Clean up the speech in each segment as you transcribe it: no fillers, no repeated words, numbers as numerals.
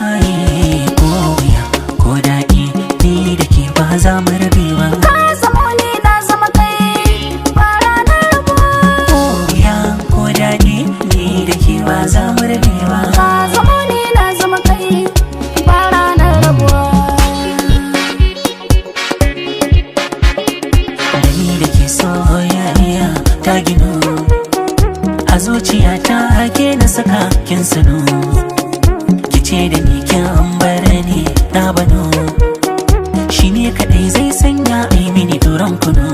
Ai, ko wuya ko daɗi, ni da ke ba za mu rabe ba. Ka zamo ni, na zama kai, ba ranar rabuwa. Ko wuya ko daɗi, ni da ke ba za mu rabe ba. Ka zamo ni, na zama kai, ba ranar rabuwa. Da ni da ke soyayya ta ginu a zuciya ta, ke na saka kin sanu. Ki ce da ni kin bar ni na bano, shi ne kadai zai sanya ai mini turan kunu.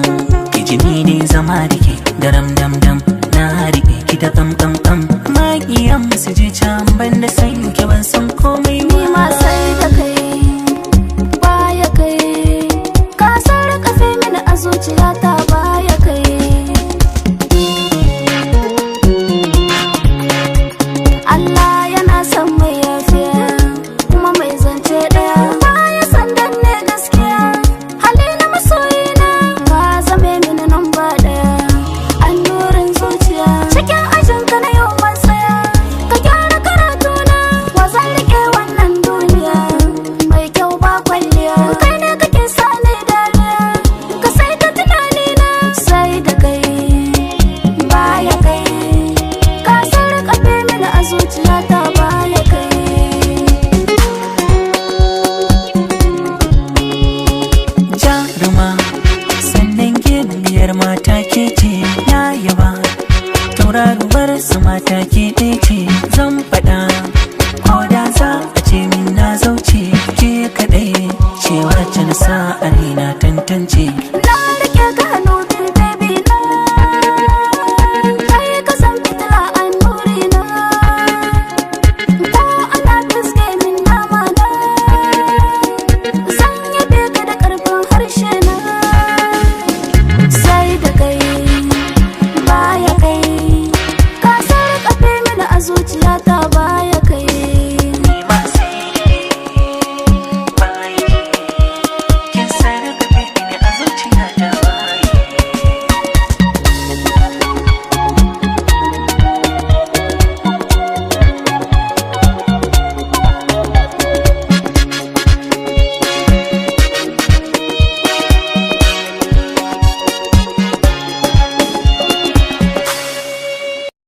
Ki ji ni ne zama da ke daram dam dam, na riƙe ki da kam kam kam. Maƙiyan su je can, ban da san ki ban san komai. Ni ma sai da kai, baya kai. Ka sarƙafe mini a zuciyata.